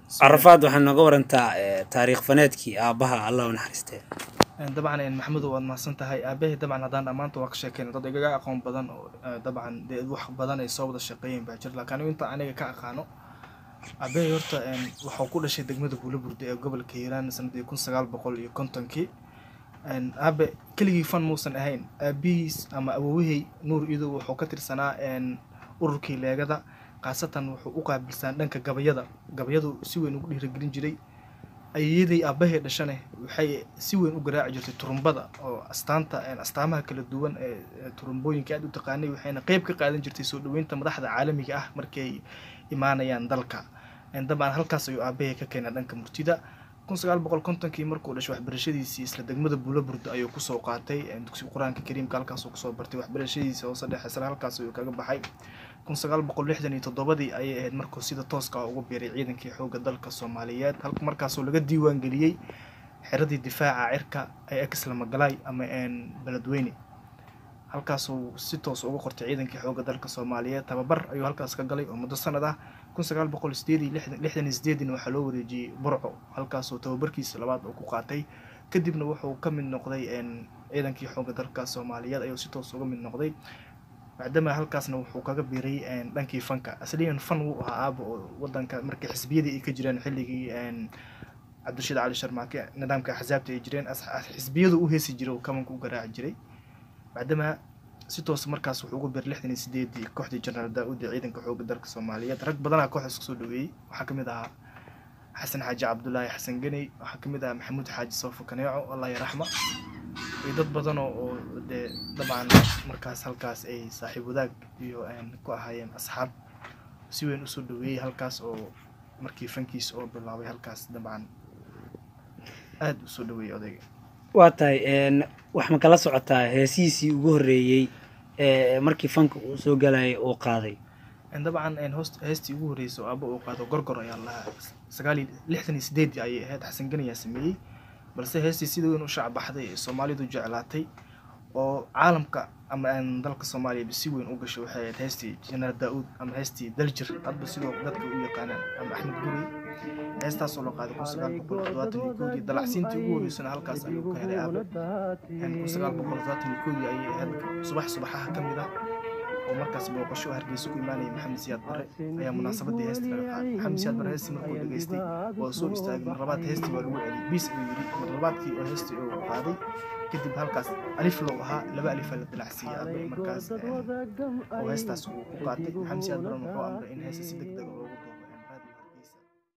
Carafaad, waxaa nooga warantaa taariikh faneedkii aabbaha, Allah u naxariistee. Dabcan Maxamedow, waad mahadsan tahay. Aabahey dabcan haddaan dhammaanta waa ka sheekeyna, dad igaga aqoon badan oo dabcan dee wax badan ay soo wada shaqeeyeen baa jira, laakiin anigu inta aniga ka aqaano aabahey horta waxuu ku dhashay degmada Buulaburde ee gobolka Hiiraan sanadii 1950-kii. Aabe keligii fan muusan ahayn. Aabihiis ama awowahey Nuur Iidow wuxuu ka tirsanaa ururkii Leegada, khaasatan wuxuu u qaabilsan dhanka gabayada. Gabayadu si weyn ugu dhiirigelin jiray. Ayeeyaday aabbahay dhashane waxay si weyn u garaaci jirtay turumbada oo astaanta astaamaha kala duwan ee turumbooyinka aad u taqaanay, waxayna qeyb ka qaadan jirtay soo dhaweynta madaxda caalamiga ah markay imaanayaan dalka. Dabcan halkaas ayuu aabbahay ka keenay dhanka murtida. 1950-kii markuu dhashay, waxbarashadiisii isla degmada Buulaburda ayuu kusoo qaatay dugsiga Qur-aanka Kariimka, halkaasuu kusoo bartay. Waxbarashadiisa hoose, dhexe, sare halkaas ayuu kaga baxay. 1967-dii ayay ahayd markuu sida tooska ah ugu biiray ciidankii xoogga dalka Soomaaliyeed, halka markaasoo laga diiwaan geliyey xeradii difaaca cirka ee ex Lamagalaay ama Beledweyne. Halkaasuu si toos uga qortay ciidankii xoogga dalka Soomaaliyeed. Tababar ayuu halkaas ka galay oo muddo sanad ah. 1968-na waxaa loo wareejiyey Burco, halkaasuu tababarkiisa labaad uu ku qaatay. Kadibna wuxuu ka mid noqday ciidankii xoogga dalka Soomaaliyeed ayuu si toos uga mid noqday. Maadaama halkaasna wuxuu kaga biiray dhankii fanka. Asliyan fan wuu ahaa aaba oo wadanka markii xisbiyadii ay ka jireen xilligii Cabdirashiid Cali Sharmaake, nidaamka axsaabta ay jireen, xisbiyadu u heesi jiray oo kabanka u garaaci jiray. Maadaama si toos markaas wuxuu ugu biiray 68-dii kooxdii Jenaraal Daa-uud ee ciidanka xoogga dalka Soomaaliyeed. Rag badanaa kooxdaas kusoo dhaweeyey, waxaa kamid ahaa Xasan Xaaji Cabdulaahi Xasan Ganey, waxaa kamid ahaa Maxamuud Xaaji Soofo Kaneeco, Allah yaraxma, iyo dad badan oo dee dabcan markaas halkaas ay saaxiib wadaag iyo ku ahaayeen asxaab si weyn usoo dhaweeyey halkaas oo markii fankiisa oo bilaabay halkaas dabcan aada usoo dhaweeyey odayga. Waa tahay. Wax ma kala socotaa heesihiisii ugu horreeyey ee markii fanka uu soo galayay uu qaaday? Dabcan heestii ugu horreysay oo aaba uu qaado Gorgor ayaa lahaa, 68-dii ayay ahayd, Xasan Gani ayaa sameeyey. Balse heestii sida weyn u shacbaxday ee Soomaalidu jeclaatay oo caalamka ama dalka Soomaaliya si weyn u gashay waxay ahayd heestii Jenaraal Daa-uud ama heestii Daljir, hadba sidoo dadka u yaqaanaan, ama Axmed Gurey. Heestaasoo la qaaday 1971-dii. Dalacsiintii ugu horreysana halkaas ayuu ka helay aabe. 1971-dii ayay ahayd, subax subaxaha ka mid ah oo markaas booqasho Hargeysa ku imaanaya Maxamed Siyaad Barre ayaa munaasabadii heesta laga qaaday. Maxamed Siyaad Barre heestii markuu dhageystay waa soo istaagay. Mar labaad heestii waa lagu celiyey, biis ayuu yidhi. Mar labaadkii oo heestii uu qaaday kadib, halkaas alif loo ahaa laba alifaa la dilacsiiyey aabe markaas oo heestaas uu ku qaatay. Maxamed Siyaad Barre wuxuu amray in heesta si deg deg